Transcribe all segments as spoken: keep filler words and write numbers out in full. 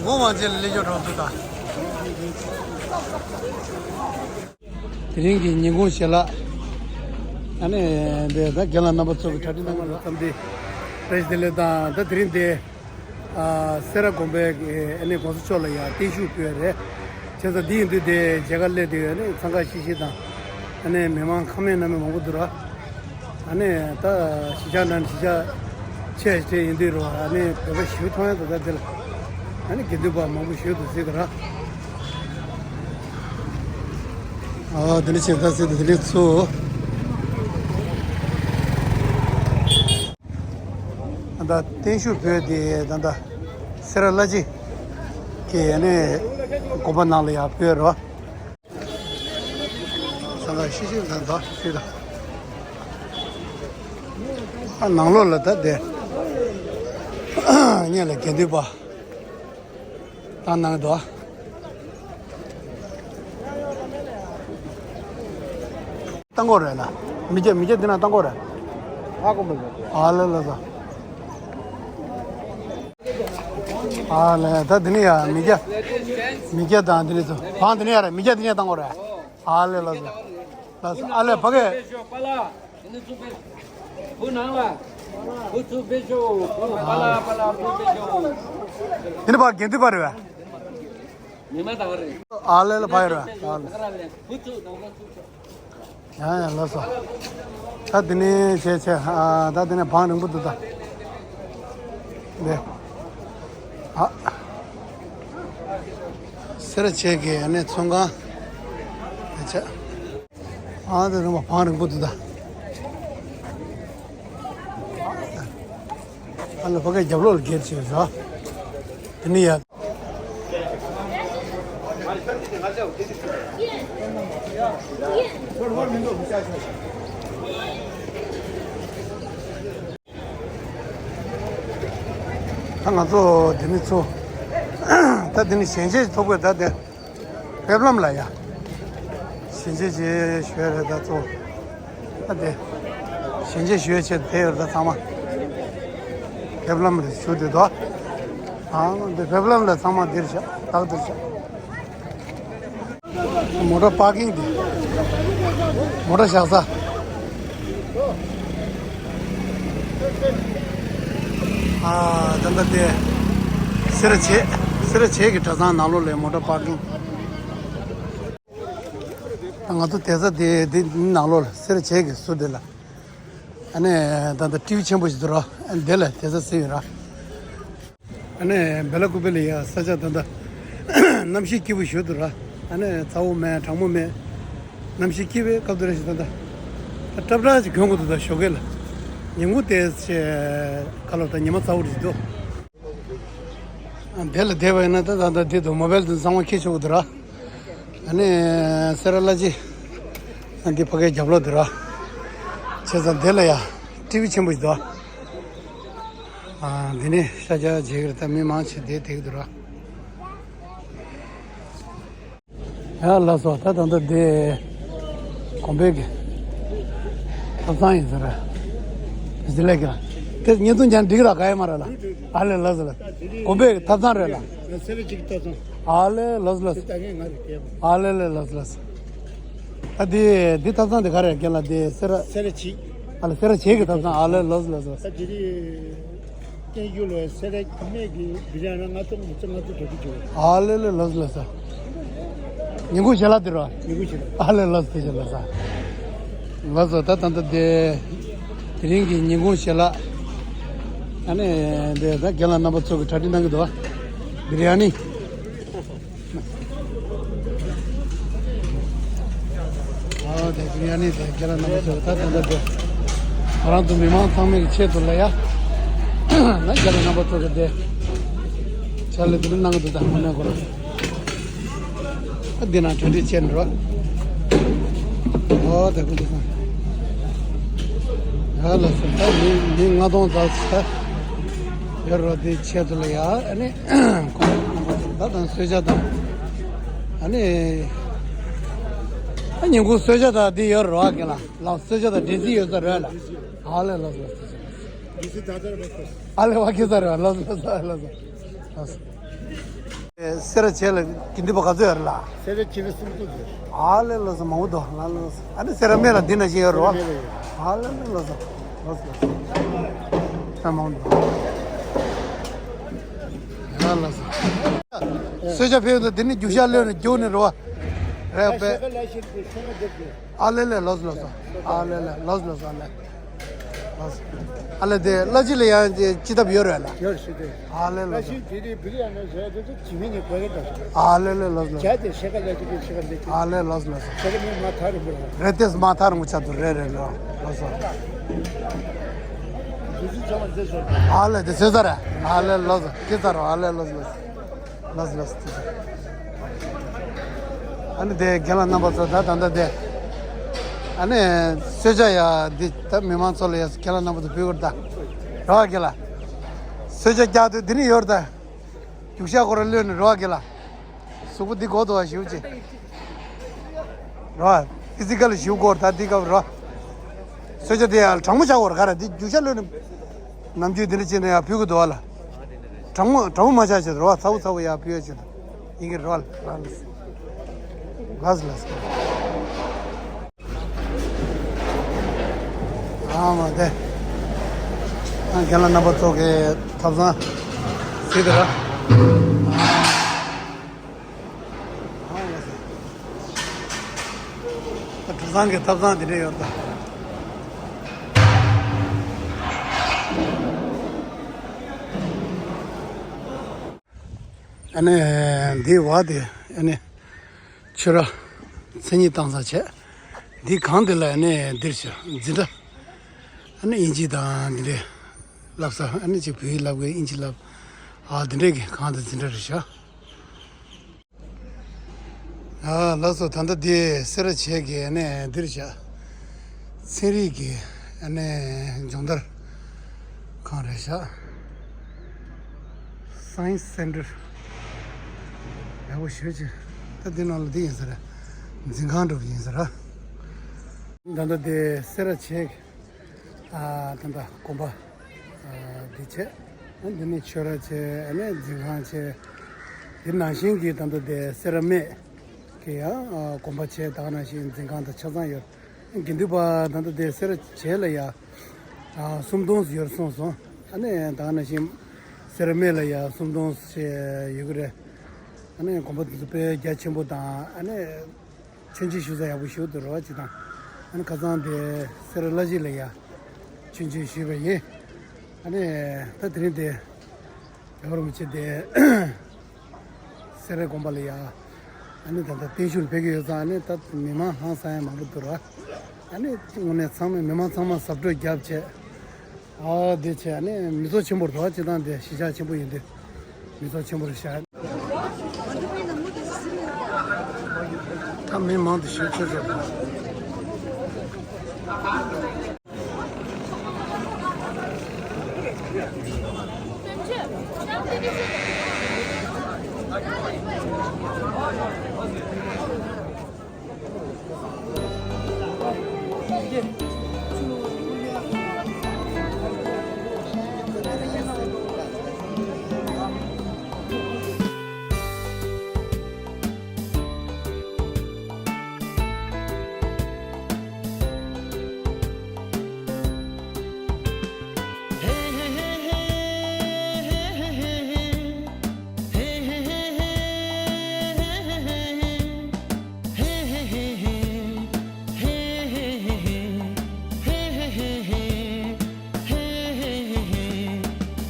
དགོང་དབང་ཆེན་ལ་སླེབས་ཆོག་འགྲོ་འདུག་ད། དེ་རིང་གི་ཉིན་གུང་ཞལ་ལག་ཨ་ནི་འདི་ད་རྒན་ལགས་རྣམ་པ་ཚོ་གི་གྲ་སྒྲིག་གནང་བ་ལ་འཚམས་འདྲི་བཀྲ་ཤིས་བདེ་ལེགས་དང་། ད་དེ་རིང་འདི་ཨ་སེ་ར་དགོན་པའི་གི་ཨ་ནི་དགོན་ས་མཆོག་ལ་ཡང་བརྟན་བཞུགས་ཕུལ་བ་རེད། བྱས་ཙང་འདི་ཡིན་དུས་དེ་མཇལ་ཁ་སླེབས་དུས་ཨ་ནི་འཚང་ཁ་ཤིག་ཤིག་དང་། ཨ་ནི་མི་མང་ཁ་མེད་སྣ་མེད་མང་པོ་འདུག་ར། ཨ་ནི་ད་གཞིས་ཆགས་ནང་གཞིས་ཆགས་ཆེ་ཞིག་ཡིན་དུས་རོ། ཨ་ནི་བོད་པ་ཞིག་མཐོང་ཡ་ད་ལྟ་འདི་ལ་ཨ་ནི་དགེ་འདུན་པ་མང་པོ་ཞིག་འདུག་ཟེར་གི་ར། ཨ་དེ་འདྲ་བྱས་ད་ཟེར་དེ་འདྲ་ཚུ། ད་ལྟ་བརྟན་བཞུགས་ཕུལ་དེ་ད་ལྟ་སེ་ར་བླ་སྤྱི་གི་ཨ་ནི་དགོན་པ་ནང་ལ་ཡར་ཕུལ་རོ། སང་ག་ཤི་ཤི་དང་དོ་ཤི་དང་། ཨ་ནང་ལོགས་ལ་ད་དེ་སྔོན་ལ་དགེ་འདུན་པ་བཏང་གནང་འདུག། བཏང་གོ་རེད་ལ། མི་སྐྱ་མི་སྐྱ་འདི་ན་བཏང་གོ་རེད། ཧ་གོ་མི་འདུག། ཨ་ལེ་ལ་ས། ཨ་ལེ་ད་འདི་ནི་ཡ་མི་སྐྱ། མི་སྐྱ་དང་འདི་ནི་ཚོ་བང་འདི་ནི་ཡ་རེད། མི་སྐྱ་འདི་ནི་བཏང་གོ་རེད། ཨ་ལེ་ལ་ས། ལ་ས་ཨ་ལེ་ཕ་གི། བུ་ནང་ལ། བུ་ཚུར་ཕེབས་ཤོག། བུ་པ་ལ་པ་ལ་བུ་ཕེབས་ཤོག། དེ་ནི་ཕ་དགེ་འདུན་པ་རེད་པས། ཉི་མ་དང་རེད། ཨ་ལེ་ལ་ཕ་ཡོད་རེད་པས། ཨ་ལེ། བུ་ཚུར་དང་བུ་ཚུར་ཤོག། ཡང་ཡང་ལགས་སོ། ད་དེ་ནས་བྱས་བྱས་ཨ་ད་དེ་ནས་བང་རིང་པོ་འདུག་ད། འདི། ཨ། སེ་ར་བྱེས་ཀྱི་ཨ་ནི་ཚོང་ཁང་། དེ་བྱས། ཨ་དེ་རིང་བ་བང་རིང་པོ་འདུག་ད། ཨ་ལ་ཕ་གའི་རྒྱབ་ལོགས་ལ་སྒེར་བྱས་ཟ། དེ་ནི་ཡ། ད་ང་ཚོ་འདི་ནི་ཚོ། ད་འདི་ནི་ཞལ་འབྱེད་ཐོབ་དགོས་ད་དེ། ཕེབས་ལམ་ལ་ཡ། ཞལ་འབྱེད་བྱེད་ཞུ་ཡ་རེད་ད་ཚོ། ད་དེ། ཞལ་འབྱེད་ཞུ་ཡ་ཆེད་དེ་ཡོད་ད་ཚང་མ། ཕེབས་ལམ་རེད་ཞུ་དེ་དོ། ཨང་དེ་ཕེབས་ལམ་ལ་ཚང་མ་འདིར་བཞག་བདག་འདིར་བཞག། མོ་ཊ་པར་ཀིང་དེ། མོ་ཊ་བཞག་ས། ཨ་ད་ལྟ་དེ། སེ་ར་བྱེས། སེ་ར་བྱེས་ཀྱི་གྲྭ་ཚང་ནང་ལོགས་ལ་མོ་ཊ་པར་ཀིང་། ང་ཚོ་བསྡད་ས་དེ་དེ་ནང་ལོགས་ལ་སེ་ར་བྱེས་ཀྱི་ཟུར་དེ་ལ། ཨ་ནི་ད་ལྟ་ཊི་ཝི་ཆེན་པོ་ཞིག་འདུག་ར། ཨ་ནི་དེ་ལ་བསྡད་ས་ཟེར་ཡོད་ར། ཨ་ནི་བེ་ལ་ཀུ་པེ་ལ་ཡ་ས་ཆ་ད་ལྟ་གནམ་གཤིས་སྐྱིད་པོ་ཞིག་འདུག་ར། ཨ་ནི་ཚ་བོ་མེད་གྲང་མོ་མེད། གནམ་གཤིས་སྐྱིད་པའི་སྐབས་དེ་རེད་ཞིག་ད་ལྟ། ད་སྲབ་སྲབ་ཅིག་གྱོན་དགོས་འདུག་ད་ཞོགས་ཀས་ལ། ཉིན་གུང་དེ་ཚེ་ཁ་ལོ་ད་ཉི་མ་ཚ་བོ་རེད་འདུག། ཨ་དེ་ལ་བསྡད་པ་ཡིན་ན་ད་ད་ལྟ་དེ་དུ་མོ་བེལ་དུ་གཙང་མ་འཁྱེར་ཆོག་གི་འདུག་ར། ཨ་ནི་སེ་ར་བླ་སྤྱི། ཨ་འདི་ཕ་གའི་རྒྱབ་ལོགས་འདུག་ར། བྱས་ཙང་དེ་ལ་ཡ་ཊི་ཝི་ཆེན་པོ་ཞིག་འདུག། ཨ་འདི་ནི་ཤ་རྒྱགས་བྱེད་ཀྱི་རེད་ད་མི་མང་ཆེ་བསྡད་བསྡད་ཀྱི་འདུག་ར། ཡ་ལགས་སོ། ད་ད་ལྟ་འདི་དགོན་པའི་གི་ཐབ་ཚང་ཡིན་ཟེར་ར། ཟི་ལས་ཀྱི་ར། དེ་བརྙན་ཐུང་ཀྱང་འགྲིག་ར་ག་ཡེ་མ་ར་ལ། ཨ་ལེ་ལགས་སོ་ལགས། དགོན་པའི་གི་ཐབ་ཚང་རེད་ལ། སེ་ར་བྱེས་ཀྱི་ཐབ་ཚང་། ཨ་ལེ་ལགས་སོ་ལགས་སོ། ད་ངས་ང་རེ་བལྟས་པ། ཨ་ལེ་ལེ་ལགས་སོ་ལགས་སོ། ད་འདི་འདི་ཐབ་ཚང་འདི་ག་རེ་རྒན་ལགས། འདི་སེ་ར། སེ་ར་བྱེས། ཨ་ལེ་སེ་ར་བྱེས་ཀྱི་ཐབ་ཚང་། ཨ་ལེ་ལགས་སོ་ལགས་སོ། ད་འདི་རེད། ཀན་ཡུ་ལོ་སེ་ར་སྨད་ཀྱི་བི་རི་ཡ་ནི་ལྔ་སྟོང་ཉི་ཤུ་རྩ་ལྔ་སྟོང་འགྲོ་གི་འདུག། ཨ་ལེ་ལེ་ལགས་སོ་ལགས་སོ། ཉིན་གུང་ཞལ་ལག་དེ་རོ། ཉིན་གུང་ཞལ་ལག། ཨ་ལེ་ལགས་སོ་དེ་ཞལ་ལག་ས། ལགས་སོ། ད་ད་ད་དེ་དེ་རིང་གི་ཉིན་གུང་ཞལ་ལག། ཨ་ནི་དེ་ད་རྒན་ལགས་རྣམ་པ་ཚོ་གི་གྲ་སྒྲིག་གནང་གི་འདུག་བ། བི་རི་ཡ་ནི། ཨ་དེ་ཀུན་ཡ་ནི་དེ་རྒན་ལགས་རྣམ་པ་ཚོ་ད་དེ་འདྲ་དེ། ང་རང་ཚོ་མི་མང་ཚང་མའི་ཆེད་དུ་ལ་ཡ། ན་རྒན་ལགས་རྣམ་པ་ཚོ་གི་དེ། ཆ་ལེ་དེ་ནི་གནང་གི་འདུག་ད་ཧ་ནེ་གོ་ར། ཨ་འདི་ན་གྲ་སྒྲིག་བྱས་འགྲོ། ཨོ་དེ་ཀུན་དེ་སང་། ཡ་ལགས་སོ། ད་མི་མི་ལྔ་སྟོང་ཙམ་ཡོད་རོ། དེ་ཆེད་དུ་ལ་ཡ་ཨ་ནི། ད་དང་གསོལ་ཇ་དང་། ཨ་ནི། ཨ་ཉིན་གུང་གསོལ་ཇ་དང་འདི་ཡོད་རོ་ཨ་ཀེ་ལ། ལགས་གསོལ་ཇ་དང་འབྲས་སིལ་ཡོད་ས་རོ་ལ། ཨ་ལེ་ལགས་སོ་ལགས་སོ། ཨ་ལེ་བ་ཁེ་ས་རོ་ལགས་སོ་ལགས་སོ་ལགས་སོ། སེ་ར་བྱེས་ལ་དགེ་འདུན་པ་ག་ཚོད་ཡོད་རེད་ལགས། སེ་ར་བྱེས་ལ་སུམ་ཅུ་ཡོད། ཨ་ལེ་ལགས་སོ། མང་པོ་འདུག་ལགས། ལགས་སོ། ཨ་ནི་སེ་ར་སྨད་ལ་འདི་ནང་བཞིན་ཡོད་རེད་པ། སེ་ར་སྨད་ལ་ཡོད། ཨ་ལེ་ལགས་སོ། ལགས་སོ། ལགས་སོ། ཨ་མང་པོ་འདུག་ལགས་སོ། གསོལ་ཇ་ཕུལ་ཡོང་དུས་འདི་ནས་རྒྱུག་ཤར་གློད་ནས་རྒྱུག་ནས་རེད་པ། རེད་པས། ཨ་ལེ་ལེ། ལགས་སོ་ལགས་སོ། ཨ་ལེ་ལེ། ལགས་སོ་ལགས་སོ། ཨ་ལེ། ལགས་སོ། ཨ་ལེ། དེ་གླ་ཆ་ལ་ཡང་ཅི་ཐབས་ཡོད་རེད་ལགས། ཡོད་རེད་ཟེར་དེ། ཨ་ལེ་ལགས་སོ། གླ་ཆ་དེ་དེ་བི་ལི་ཡང་ན་ཟེར་དེ་དེ་ཇི་མི་ནི་གོ་རེད་ད། ཨ་ལེ་ལེ། ལགས་སོ་ལགས་སོ། ཇ་དེ་ཤེ་ག་ལ་དེ་གི་ཤེ་ག་ལ་དེ། ཨ་ལེ། ལགས་སོ་ལགས་སོ། ཤེ་ག་ནི་མ་ཐར་རུ་ར། རེད་དེ་མ་ཐར་རུ་ཆ་དུ་རེད་རེད་ལགས། ལགས་སོ། དུས་ཚོད་ཚང་མ་དེ་ཟེར། ཨ་ལེ། དེ་ཟེར་ས་རེད། ཨ་ལེ་ལགས་སོ། དེ་ཚར་རོ། ཨ་ལེ་ལགས་སོ་ལགས་སོ། ལགས་ལགས། ཨ་ནི་དེ་རྒན་ལགས་རྣམ་པ་ཚོ་ད་ད་ལྟ་དེ། ཨ་ནི་གསོལ་ཇ་ཡ་འདི་ད་མི་མང་ཚོ་ལ་ཡ་རྒན་ལགས་རྣམ་པ་ཚོ་ཕུལ་དགོས་རེད་ད། རོགས་རྒན་ལགས། གསོལ་ཇ་རྒྱག་དུས་འདི་ནི་ཡོད་རེད་ད། རྒྱུག་ཤར་སྐོར་གློད་ནས་རོགས་རྒན་ལགས། གཟུགས་པོ་འདི་གོ་དོ་བ་ཞིའུ་ཅི། རོ། ཕི་ཛི་ཀལ་ཞིའུ་སྐོར་ད་འདི་སྐབས་རོ། གསོལ་ཇ་དེ་ཡང་གྲང་མོ་ཆགས་པར་ག་རེ་འདི་རྒྱུག་ཤར་གློད་ནས། ནམ་རྒྱུན་འདི་འདྲ་བྱས་ན་ཡང་ཕུལ་གི་འདུག་བ་ལ། གྲང་མོ་གྲང་མོ་མ་ཆགས་བྱས་རོ། ཚ་བོ་ཚ་བོ་ཡང་ཕུལ་ཡ་བྱས་འདུག་ཡིན་གྱི་རོ། ལགས་ལགས། ཨ་མ་དེ། ཨ་རྒན་ལགས་རྣམ་པ་ཚོ་གི་ཐབ་ཚང་ཟེར་དེ་ར། ཨ་མ་དེ། ད་གྲུ་ཚང་གི་ཐབ་ཚང་དེ་འདྲ་ཡོད་ད། ཨ་ནི་འདི་བ་དེ་ཨ་ནི་ཆོས་ར་མཚན་ཉིད་བཏང་ས་བྱས། འདི་གང་དེ་ལ་ཨ་ནི་འདིར་བྱས་འཛིན་གྲྭ། ཨ་ནི་དབྱིན་ཇི་དང་འདི་འདྲའི་བསླབ་ས། ཨ་ནི་ཅིག་བོད་ཡིག་བསླབ་དགོས། དབྱིན་ཇི་བསླབ། ཨ་འདི་འདྲའི་གི་གང་དེ་འཛིན་གྲྭ་རེད་ཤག་ཨ་ལགས་སོ། ད་ལྟ་འདི་སེ་ར་བྱེས་ཀྱི་ཨ་ནི་འདིར་བྱས། ཚན་རིག་གི་ཨ་ནི་སྦྱོང་བརྡར་ཁང་རེད་ཤག Science Center ཡག་པོ་ཞེ་ཅིག་ད་འདི་ནང་ལ་འདི་ཡིན་ས་རེད། འཛིན་ཁང་འདྲ་པོ་ཡིན་ས་རེད། ད་ལྟ་འདི་སེ་ར་བྱེས་ཀྱི་ཨ་ད་ལྟ་དགོན་པ་ཨ་འདི་བྱས། ཨ་འདི་ནི་ཆོས་ར་བྱས། ཨ་ནི་འཛིན་ཁང་བྱས། འདི་ནང་བཞིན་གྱི་ད་ལྟ་འདི་སེ་ར་སྨད་ཀྱི་ཡང་ཨ་དགོན་པ་བྱས། ད་ག་ནང་བཞིན་འཛིན་ཁང་དང་ཆ་ཚང་ཡོད། དགེ་འདུན་པ་ད་ལྟ་དེ་སེ་ར་བྱེས་ལ་ཡ། ཨ་སུམ་སྟོང་ཙམ་ཡོད་གསུངས་སོང་། ཨ་ནི་ད་ག་ནང་བཞིན་སེ་ར་སྨད་ལ་ཡ་སུམ་སྟོང་ཙམ་ཡོད་ཀྱི་རེད། ཨ་ནི་དགོན་པ་དེ་ཚོ་དཔེ་རྒྱ་ཆེན་པོ་དང་། ཨ་ནི་མཆོད་མཇལ་ཞུ་ས་ཡག་པོ་ཞིག་འདུག་རོགས་ཅིག་དང་། ཨ་ནི་ཁ་སང་དེ་སེ་ར་བླ་སྤྱི་ལ་ཡ་མཆོད་མཇལ་ཞུས་པ་ཡིན། ཨ་ནི་ད་དེ་རིང་དེ། རྒྱལ་བ་རིན་པོ་ཆེ་དེ་སེ་རའི་དགོན་པ་ལ་ཡ། ཨ་ནི་ད་ལྟ་བརྟན་བཞུགས་ལ་ཕེབས་ཀྱི་ཡོད་ཙང་། ཨ་ནི་ད་མི་མང་ཧང་སང་ཡ་མང་པོ་འདུག་ར། ཨ་ནི་དངོས་གནས་ཚང་མས་མི་མང་ཚང་མ་གཟབ་སྤྲོས་རྒྱབ་བྱས། ཨ་དེ་བྱས། ཨ་ནི་མི་ཚོགས་ཆེན་པོ་རེད་དོ། སྤྱིར་བཏང་དེ་གཞིས་ཆགས་ཆེན་པོ་ཡིན་དུས་མི་ཚོགས་ཆེན་པོ་རེད་ཤག་ད་མི་མང་དུ་ཞིག་ཆེ་ཆེ།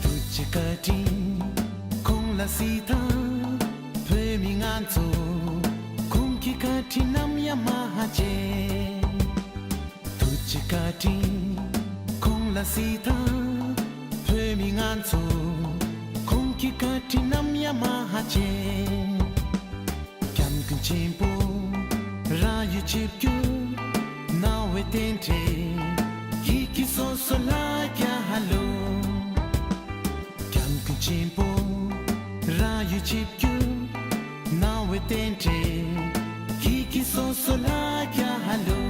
ཐུགས་རྗེ་བཀའ་དྲིན་ཁོང་ལ་གཟིགས་དང་། བོད་མི་ང་ཚོ་ཁོང་གི་བཀའ་དྲིན་ནམ་ཡང་མ་བརྗེད། ཐུགས་རྗེ་བཀའ་དྲིན་ཁོང་ལ་གཟིགས་དང་། བོད་མི་ང་ཚོ་ཁོང་གི་བཀའ་དྲིན་ནམ་ཡང་མ་བརྗེད། སྐྱབས་མགོན་ཆེན་པོ་རང་ཡུལ་ཆིབས་བསྒྱུར་གནང་བའི་རྟེན་འབྲེལ་ཡིད་ཀྱི་སོ་སོ་ལ་རྒྱལ་ལོ། སྐྱབས་མགོན་ཆེན་པོ་རང་ཡུལ་ཆིབས་བསྒྱུར་གནང་བའི་རྟེན་འབྲེལ་ཡིད་ཀྱི་སོ་སོ་ལ་རྒྱལ་ལོ།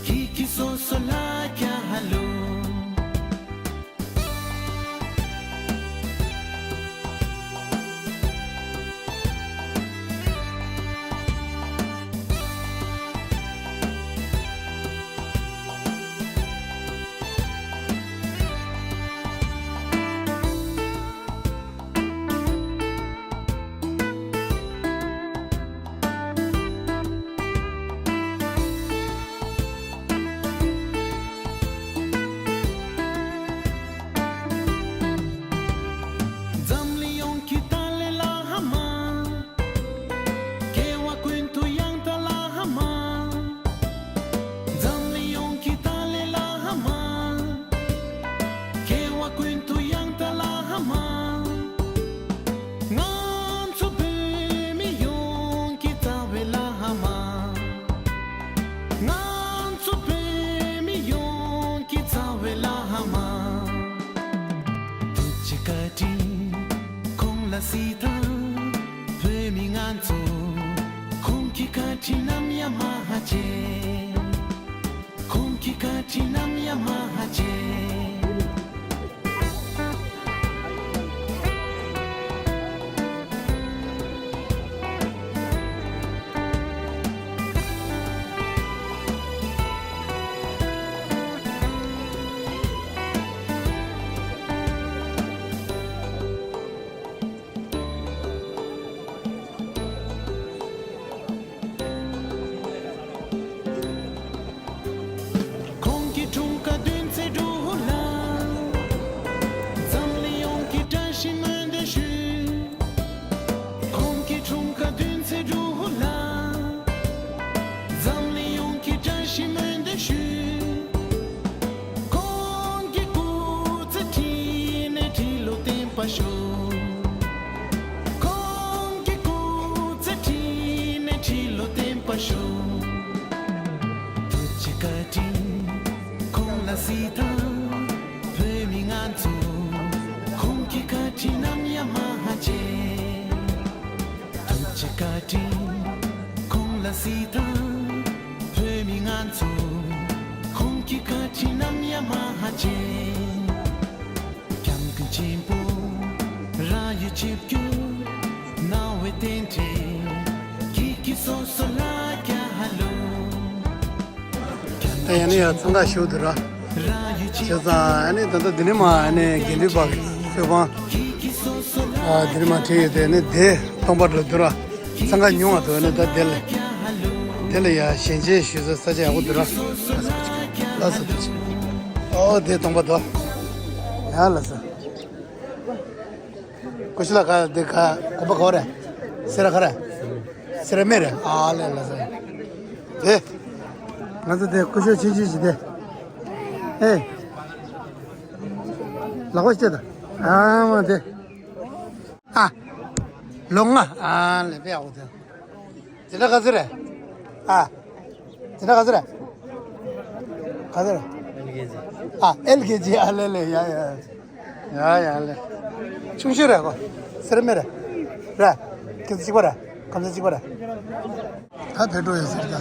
ཡིད་ཀྱི་སོ་སོ་ལ་རྒྱལ་ལོ། ལ་སྲིད་དང་བོད་མི་ང་ཚོ། ཁོང་གི་བཀའ་དྲིན་ནམ་ཡང་མ་བརྗེད། ཁོང་གི་བཀའ་དྲིན་ནམ་ཡང་མ་བརྗེད། ཁོང་གི་འཁྲུངས་སྐར་བདུན་ཚེས་དྲུག་ལ། འཛམ་གླིང་ཡོངས་ཀྱི་བཀྲ་ཤིས་སྨོན་འདུན་ཞུ། ཁོང་གི་འཁྲུངས་སྐར་བདུན་ཚེས་དྲུག་ལ། འཛམ་གླིང་ཡོངས་ཀྱི་བཀྲ་ཤིས་སྨོན་འདུན་ཞུ། ཁོང་གི་སྐུ་ཚེ་ཁྲི་ནས་ཁྲི་ལོ་བརྟན་པར་ཤོག། ཁོང་གི་སྐུ་ཚེ་ཁྲི་ནས་ཁྲི་ལོ་བརྟན་པར་ཤོག། ཐུགས་རྗེ་བཀའ་དྲིན་ཁོང་ལ་གཟིགས་དང་བོད་མི་ང་ཚོ། ཁོང་གི་བཀའ་དྲིན་ནམ་ཡང་མ་བརྗེད། ཐུགས་རྗེ་བཀའ་དྲིན་ཁོང་ལ་གཟིགས་དང་བོད་མི་ང་ཚོ། ཁོང་གི་བཀའ་དྲིན་ནམ་ཡང་མ་བརྗེད། སྐྱབས་མགོན་ཆེན་པོ་རང་ཡུལ་ཆིབས་བསྒྱུར་གནང་བའི་རྟེན་འབྲེལ་ཀྱི་ཀྱི་སོ་སོ་ལ་རྒྱ་ལོ། ད་ཡང་ནི་ཡང་འཚང་ཁ་ཞུ་འདུག་ར། བྱས་ཙང་ཨ་ནི་ད་ལྟ་འདི་ནི་མ་ཨ་ནི་དགེ་འདུན་པ་གི་ཆོས་འབངས་ཨ་འདི་ནི་མ་བྲིས་ཡོད་དེ་ནི་དེ་སྟོང་པ་འགྲོ་འདུག་ར། འཚང་ཁ་ཉུང་བ་འདུག་ཨ་ནི་ད་དེ་ལ་དེ་ལ་ཡ་ཞལ་མཇལ་ཞུ་ས་ས་ཆ་ཡག་པོ་འདུག་ར། ལགས་སོ་ཐུགས་རྗེ་ཆེ། ཨོ་དེ་སྟོང་པ་འདུག་ཡ་ལགས་སོ། ཀུ་ཤུ་ལ་ག་དེ་ག་གོམ་པ་ག་བ་རེད། སེ་ར་ག་རེད། སེ་ར་སྨད་རེད། ཨ་ལས་ལ་སེ། དེ། ང་ཚོ་དེ་ཀུ་ཤུ་ཆུང་ཆུང་ཞིག་དེ། ཨེ། ལག་པ་ཤེས་ད། ཨ་མ་དེ། ཨ། ལོ་ལྔ། ཨ་ལས་པའི་ཨའོ་དེ། དེ་འདྲ་ག་ཚོད་རེད། ཨ། དེ་འདྲ་ག་ཚོད་རེད། ག་ཚོད་རེད། ཨ་ཨེལ་ཀེ་ཇི། ཨ་ལེ་ལེ་ཡ་ཡ། ཡ་ཡ་ལེ། ཆུང་ཤོས་རེད་གོ། སེར་མེ་རེད། རེད། ཁྱེད་ཚོ་གཅིག་པ་རེད། ཁམས་ཚན་གཅིག་པ་རེད། ད་བེད་འགྲོ་ཡོད་ཟེར་ད།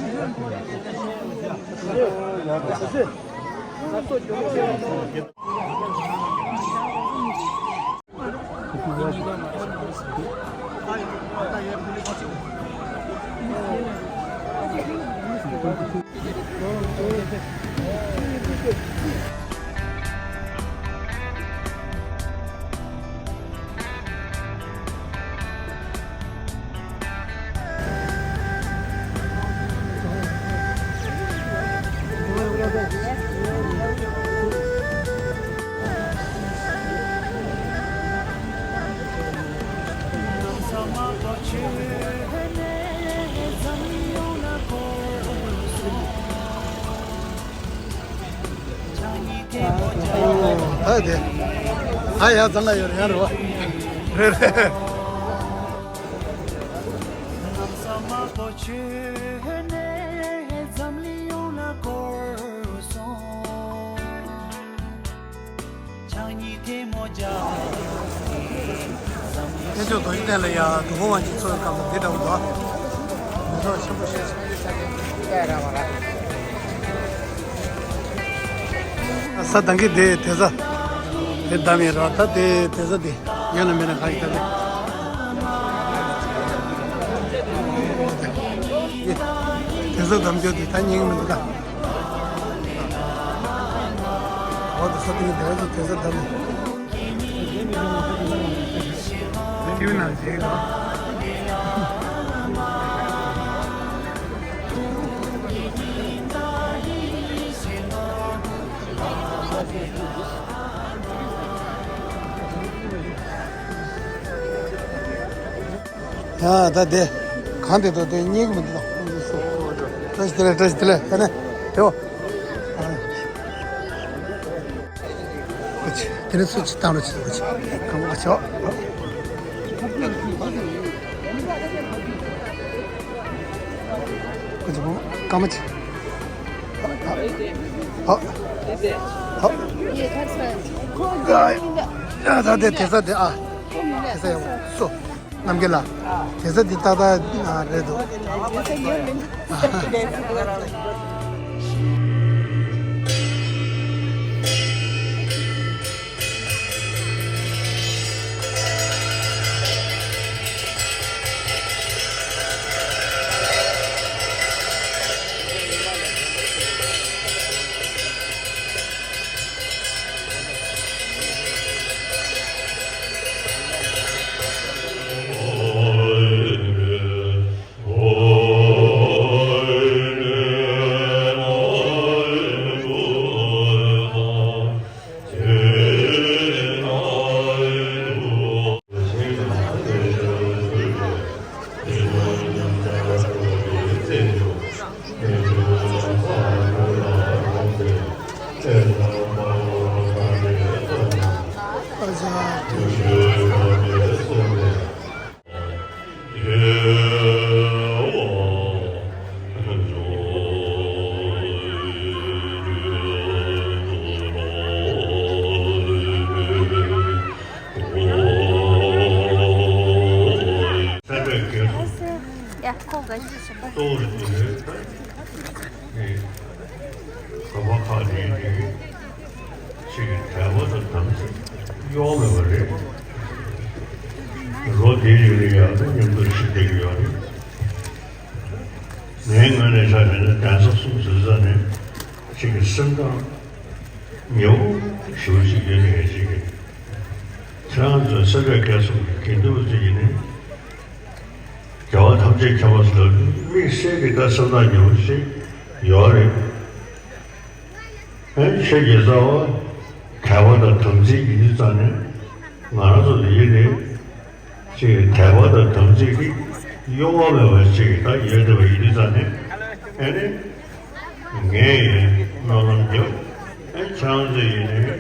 ཨ་དེ། ཨ་ཡ་ཙང་ང་ཡོད་རེད་ཡ་རེད་བ། རེད་རེད། ཨེ་ཅོ་རྡོ་རྗེ་གདན་ལ་ཡ་དུ་བོ་བ་ཅིག་ཚོགས་ཡོད་སྐབས་ལ་འདི་འདྲ་བོ་འདུག་མི་ཚོགས་ཆེན་པོ་ཞེ་ས་དང་གི་དེ་དེ་ས་དེ་བདམས་ཡོད་ར། ད་དེ་དེ་ས་དེ་ཡོད་ན་མེད་ན་ག་ཡི་ད་དེ། དེ་ས་བདམས་རྒྱུ་དེ་ད་ཉན་གི་མི་འདུག་ད། འོ་དེ་ས་དེ་གི་དེ་ས་དེ་ས་བདམས་ཡོད། ཏི་ཝི་ནང་བྱེད་དང་། ཡ་ད་དེ་གང་དེ་དོ་དེ་རྙེད་གི་མི་འདུག་བཀྲ་ཤིས་བདེ་ལེགས། བཀྲ་ཤིས་བདེ་ལེགས། ད་ནས་དེ་འོ། ཨ་ཅེ། དེ་ནས་སུ་ཅི་བཏང་རོགས་བྱེད། ཨ་ཅེ། གང་ཨ་ཅེ། ཨ་ཅེ། སྐར་མ་ཅིག་ཨ། ཨ། ཨ། ཡ་ད་དེ་དེ་ས་དེ་ཨ། ས་ཡོང་སོ། རྣམ་རྒྱལ་ལགས། གེ་སར་འདི་ཏག་ཏག་རེད་འདུག་ས་ཁྲ་རྒྱལ་སོང་། ཡ་ཁོ་ག་ཞིག་བྱེད་པ། གཙོ་བོ་རེད་འདུག་རེད། ནས་ག་བ་ཁག་ནས་ནས་ཅིག་གི་དད་པ་དང་དམ་ཚིག་གཡོ་མེད་པ་རེད། ལོ་འདིའི་རིང་ལ་ཡང་ན་མཉམ་དུ་ཞིག་བསྡད་ཀྱི་ཡོད་རེད། ངའི་ངོས་ནས་ཆ་བཞག་ན་གདན་ས་གསུམ་ཟེར་ས་ནས་ཅིག་གི་སེམས་ཐག་ཉེ་བོ་ཞེ་པོ་ཅིག་ཡོད་ནས་ཅིག་གི་ཁྱེད་རང་ཚོའི་སེམས་པའི་སྐལ་གསུམ་གྱི་དགེ་འདུན་པ་ཚོ་ཡིན་ནས། རྒྱལ་བ་ཐམས་ཅད་མཁྱེན་པ་ལ་དམིགས་བསལ་གྱི་ད་སེམས་ཐག་ཉེ་པོ་ཞིག་ཡོད་རེད། ཨེ་ཆོས་ཀྱི་རྩ་བ་དད་པ་དང་དམ་ཚིག་ཡིན་དུས་ཙང་ནས་ང་རང་ཚོ་ལ་ཡིན་ནའི་ཅིག་དད་པ་དང་དམ་ཚིག་གི་གཡོ་བ་མེད་པ་ཅིག་ད་ཡོད་བསྡད་པ་ཡིན་དུས་ཙང་ནས་ཨེ་ནི་ངས་ཡིན་སྨོན་ལམ་རྒྱབ། ཨེ་ཁྱེད་རང་ཚོ་ཡིན་ནའི།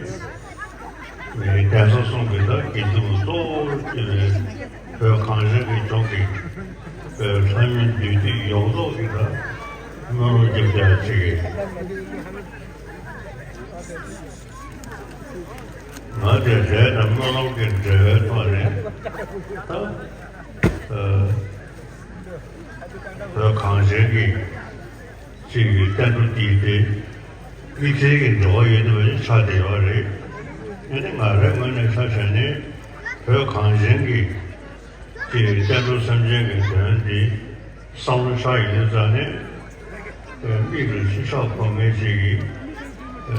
ངའི་གདན་ས་གསུམ་གྱི་ད་དགེ་འདུན་གཙོ་བོར་གྱུར་པའི་བོད་གངས་ཅན་གྱི་ལྗོངས་ཀྱི་བོད་ལྷ་མིའི་འདུས་སྡེ་ཡོངས་རྫོགས་ཀྱི་ད་སྨོན་ལམ་རྒྱབ་བསྡད་ཅིག་གིས། ང་དེ་ཟས་དང་སྨོན་ལམ་གྱི་འབྲེལ་བའི་ཐོག་ནས་ད་བོད་གངས་ཅན་གྱི་ཅིག་གི་བསྟན་འགྲོ་འདི་དེ་དམིགས་བསལ་གྱི་འབྲེལ་བ་ཡོད་པ་ཆགས་བསྡད་ཡོད་རེད། ཨ་ནི་ང་རའི་ངོས་ནས་ཆ་བཞག་ནས་བོད་གངས་ཅན་གྱི་ཅིག་གི་བསྟན་འགྲོ་སེམས་ཅན་གྱི་དོན་འདི་བསམ་བློ་ཆགས་ཡོད་ཙང་ནས་མིག་ལ་ཆུ་ཤག་འཁོར་མཁན་ཅིག་གི་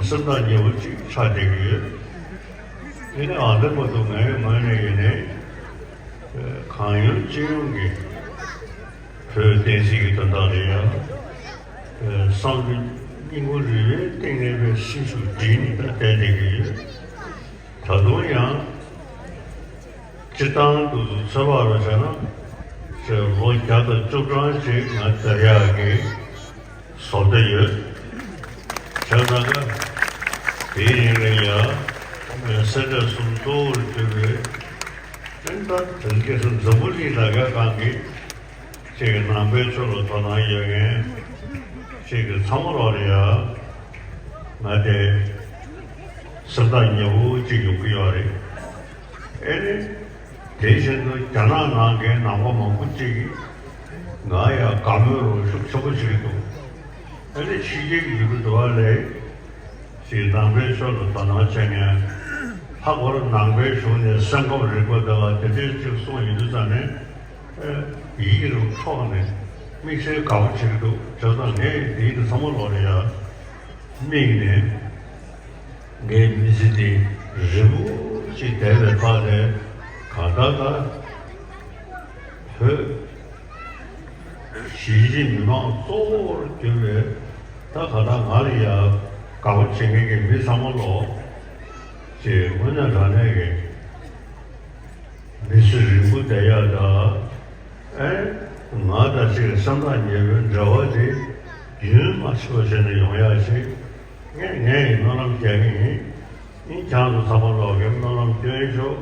སེམས་ཐག་ཉེ་བོ་ཅིག་ཆགས་བསྡད་ཀྱི་ཡོད། ཨ་ནི་ཨ་འདི་མ་གཏོགས་ངའི་ངོས་ནས་ཡིན་ནའི་གང་ཡོང་ཅི་ཡོང་གི་བོད་བསྟན་སྲིད་ཀྱི་དོན་དག་ལ་ཡང་། བསམ་བློ་སྙིང་པོ་རེ་རེའི་སྟེང་ནས་པའི་སེམས་ཤུགས་སྒྲིལ་ནས་ད་བསྡད་བསྡད་ཀྱི་ཡོད། ད་དུང་ཡང་། སྤྱིར་བཏང་དུ་ཚོད་དཔག་རུ་བྱས་ན། ལོ་བརྒྱ་དང་བཅུ་གྲངས་ཅིག་ང་བསྡད་ཡག་གི་བཟོ་ལྟ་ཡོད། བྱས་ཙང་ཀ་དེའི་རིང་ལ་ཡང་སེམས་ཁྲལ་གསུམ་གཙོ་བོར་གྱུར་པའི་སྤྱིར་བཏང་དོན་གྱི་འཛམ་བུ་གླིང་ལ་དགའ་གང་གི་ཅིག་གི་ནང་པའི་ཆོས་ལ་དོ་སྣང་ཡོད་མཁན་ཅིག་གི་ཚང་མ་ལོག་ལ་ཡ་ང་དེ་སེམས་ཐག་ཉེ་བོ་ཅིག་ཡོང་གི་ཡོད་རེད། ཨེ་ནི་དེ་བཞིན་དུ་རྒྱ་ནག་ནང་གི་ནང་པ་མང་པོ་ཅིག་གིས་ང་ཡ་དགའ་མོས་རོགས་ཤུགས་ཆེན་པོ་བྱེད་ཀྱི་འདུག་ཨེ་ནི་ཕྱི་རྒྱལ་གྱི་ཡུལ་དུ་འགྲོ་བ་ལས། ཅིག་ནང་པའི་ཆོས་ལ་དོ་སྣང་བྱེད་མཁན། ལྷག་པར་ནང་པའི་གཞུང་ནས་སེམས་ཁམས་རིག་པ་དང་དེ་འདྲའི་ཅིག་གསུངས་ཡོང་དུས་ཙང་ནས། ཡིད་ལ་འཕྲོག་ནས་དམིགས་བསལ་དགའ་པོ་བྱེད་ཀྱི་འདུག་བྱས་ཙང་ངས་འདིའི་དེ་ཚང་མ་ལོག་ལ་ཡ་དམིགས་ནས། ངའི་མི་ཚེ་འདི་རིང་པོ་ཅིག་བསྡད་པའི་ཐོག་ནས་གང་ལྟར་ད་བོད། གཞིས་བྱེས་མི་མང་གཙོ་བོར་གྱུར་པའི་ད་ག་ད་ང་ལ་ཡ་དགའ་པོ་བྱེད་མཁན་གྱི་མི་ཚང་མ་ལོག་ཅེས་དངོས་གནས་དྲང་གནས་ཀྱི་མི་ཚེ་རིང་པོ་བསྡད་ཡག་དང་། ཨེ། ང་དང་ཅིག་སེམས་ཐག་ཉེ་བའི་འབྲེལ་བ་དེ་རྒྱུན་མ་ཆད་པ་བྱས་ནས་ཡོང་ཡག་ཅིག་ངས་ངས་ཡི་སྨོན་ལམ་རྒྱག་གི་ཡིན། ཨིན་ཁྱང་དུ་ཚང་མ་ལོག་གི་སྨོན་ལམ་སྐྱོན་ཤོག་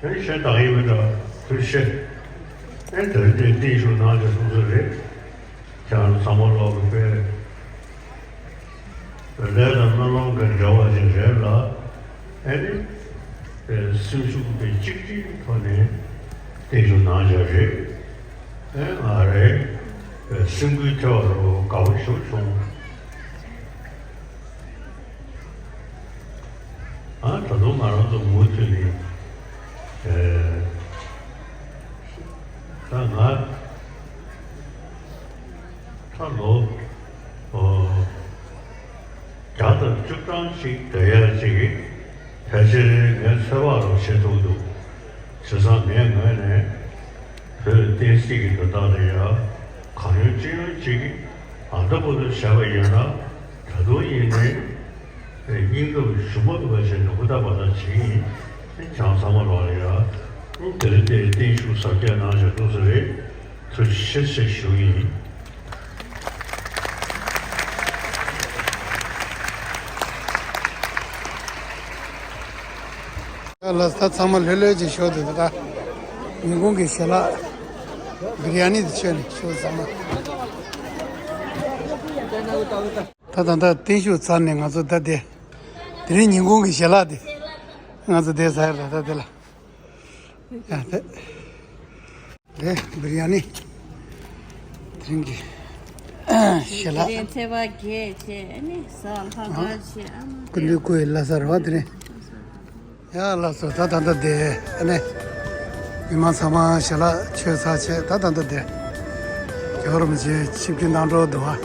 ཨེ་ཤེས་དག་ཡིན་མི་འདྲ་ཐུགས་ཤེས། ཨེ་དོན་དེ་གཏིང་ཤུགས་གནང་དེ་སོང་ཚོད་རེད། ཁྱང་དུ་ཚང་མ་ལོག་གི་དཔེ་ལས་དང་སྨོན་ལམ་གྱི་འབྲེལ་བ་ཞིག་རེད་ལ། ཨ་ནི་སེམས་ཤུགས་དེ་གཅིག་སྒྲིལ་ཐོག་ནས་བརྟན་བཞུགས་གནང་བཞག་རེད། ཨེ་ང་རེ་སེམས་འགུལ་ཐེབས་པ་རུ་དགའ་པོ་ཞིག་བྱུང་། ཨ་ད་དུང་ང་རང་ཚོ་མུ་མཐུད་ནས་ཨེ་ད་ང་ད་ལོ་ཨོ། བརྒྱ་དང་བཅུ་གྲངས་ཤིག་བསྡད་ཡ་ཅིག་ཕལ་ཆེར་ངས་ཚོད་དཔག་རོགས་བྱེད་ཐུབ་འདུག་བྱས་ཙང་ངའི་ངོས་ནས་བོད་བསྟན་སྲིད་ཀྱི་དོན་དག་ལ་ཡ་གང་ཡོང་ཅི་ཡོང་ཅིག་ཨ་ད་བུ་དུ་བྱས་པ་ཡིན་ན་ད་དུང་ཡིན་ནའི་སྙིང་སྟོབས་ཞུམ་པ་མེད་པ་བྱས་ནས་ཧུར་ཐག་འབད་ཐག་བྱེད་ཀྱི་ཡིན། བྱས་ཙང་ཚང་མ་ལོག་ལ་ཡ་དེ་རིང་དེ་བརྟན་བཞུགས་གཟབ་རྒྱས་གནང་བྱས་འདུག་ས་རེད། ཐུགས་རྗེ་ཆེ་ཞུ་གི་ཡིན། ལགས་ད་ཚང་མ་ལྷོད་ལྷོད་ཅིག་ཞོག་དེ་ད་ཉིན་གུང་གི་ཞལ་ལག་བི་རི་ཡ་ནི་དེ་མཆོད་ནས་ཞོག་ཚང་མ། ད་ད་ད་བརྟན་བཞུགས་ཚར་ནས་ང་ཚོ་ད་དེ་དེ་རིང་ཉིན་གུང་གི་ཞལ་ལག་དེ་ང་ཚོ་དེ་ཟ་ཡ་ལ་ད་དེ་ལ། ཡ་ད། རེད་བི་རི་ཡ་ནི། དེ་རིང་གི་ཞལ་ལག་དེ་རིང་ཚེས་པ་བརྒྱད་བྱས་ནི་ཟ་ལྷག་དཀར་བྱས་ཨ་མ། སྐུ་མདུན་སྐུ་ཡི་བླ་གཟའ་རེད་བ་དེ་རིང་། ཡ་ལགས་སོ་ད་ད་ལྟ་བསྡད་ཨ་ནི། མི་མང་ཚང་མ་ཞལ་ལག་མཆོད་ཚར་བྱས་ད་ད་ལྟ་བསྡད། རྒྱལ་བ་རིན་པོ་ཆེ་ཆིབས་བསྒྱུར་གནང་འགྲོ་འདུག་བ།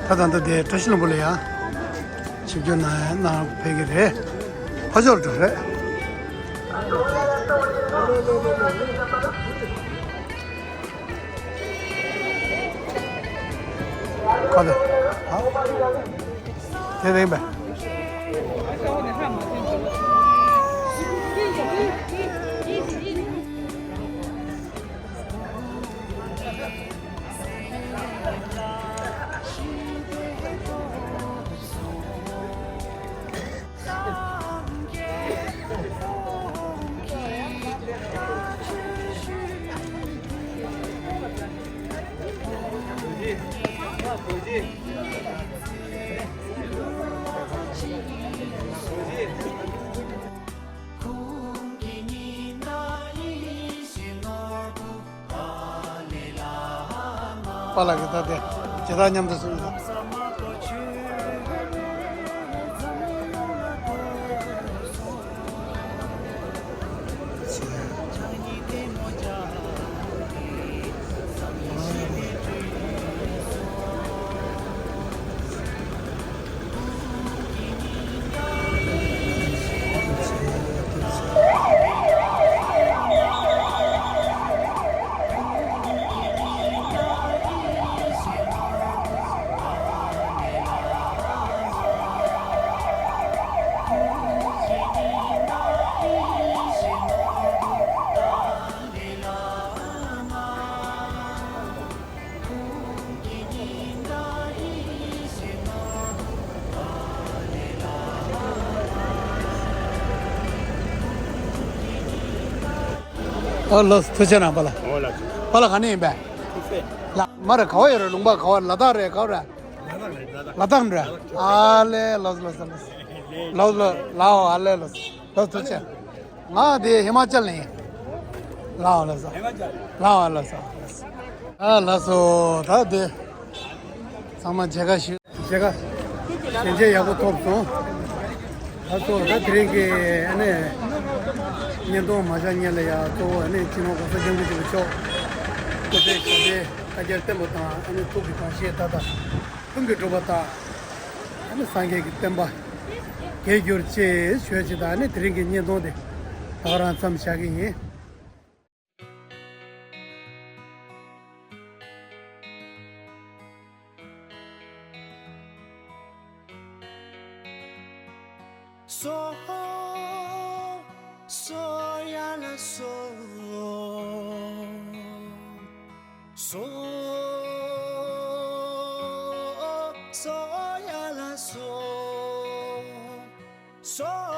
ད་ད་ལྟ་བསྡད་བཀྲ་ཤིས་ལྷུན་པོ་ལ་ཡ། ཆིབས་བསྒྱུར་གནང་གནང་ཕེབས་ཀྱི་རེད། ཕ་ཕྱོགས་འགྲོ་རེད། ཁ་ལོ། ཨ། དེ་རེད་པས། པཱ་ལགས་ཀྱིས་ད་དེ་ཇི་ལྟར་མཉམ་དུ་གསུངས་ཡོད། ཨོ་ལགས་ཐུགས་རྗེ་གནང་པཱ་ལགས། ཨོ་ལགས། པཱ་ལགས་ག་ནས་ཡིན་པས། ཐུགས་སྲས། ལགས་མ་རེད་ག་བ་ཡོད་རེད་ལུང་པ་ག་བ་ལ་དྭགས་རེད་ག་བ་རེད། ལ་དྭགས་རེད་ལ་དྭགས། ལ་དྭགས་རེད། ཨ་ལེ་ལགས་ལགས་ལགས་ལགས་ལགས་ལགས་ལགས་ཨ་ལེ་ལགས་ལགས་ཐུགས་རྗེ་ཆེ། ང་དེ་ཧི་མ་ཅལ་ནས་ཡིན། ལགས་ལགས་སོ། ལགས་ལགས་སོ། ཨ་ལགས་སོ་ད་དེ་ཚང་མ་མཇལ་ཁ་ཞུ། མཇལ་ཁ་ཞལ་མཇལ་ཡག་པོ་ཐོབ་སོང་། ལགས་སོ་ད་དེ་རིང་གི་ཨ་ནི་བརྙན་ཐུང་མ་བཞག་སྔོན་ལ་ཡ་གཙོ་བོ་ཨ་ནི་སྤྱི་ནོར་༸གོང་ས་༸སྐྱབས་མགོན་ཆེན་པོ་མཆོག་སྐུ་ཚེ་ཞབས་པད་བསྐལ་བརྒྱར་བརྟན་པ་དང་ཨ་ནི་ཐུགས་ཀྱི་བར་ཆད་མཐའ་དག་ཀུན་གྱིས་འགྲུབ་པ་དང་། ཨ་ནི་སངས་རྒྱས་ཀྱི་བསྟན་པ་རྒྱས་གྱུར་ཅེས་ཞུ་ཡ་ཅིག་དང་ཨ་ནི་དེ་རིང་གི་བརྙན་ཐུང་དེ་ད་ག་རང་མཚམས་བཞག་གི་ཡིན། སོ། སོ་ཡ་ལ་སོ། སོ། སོ་ཡ་ལ་སོ། སོ།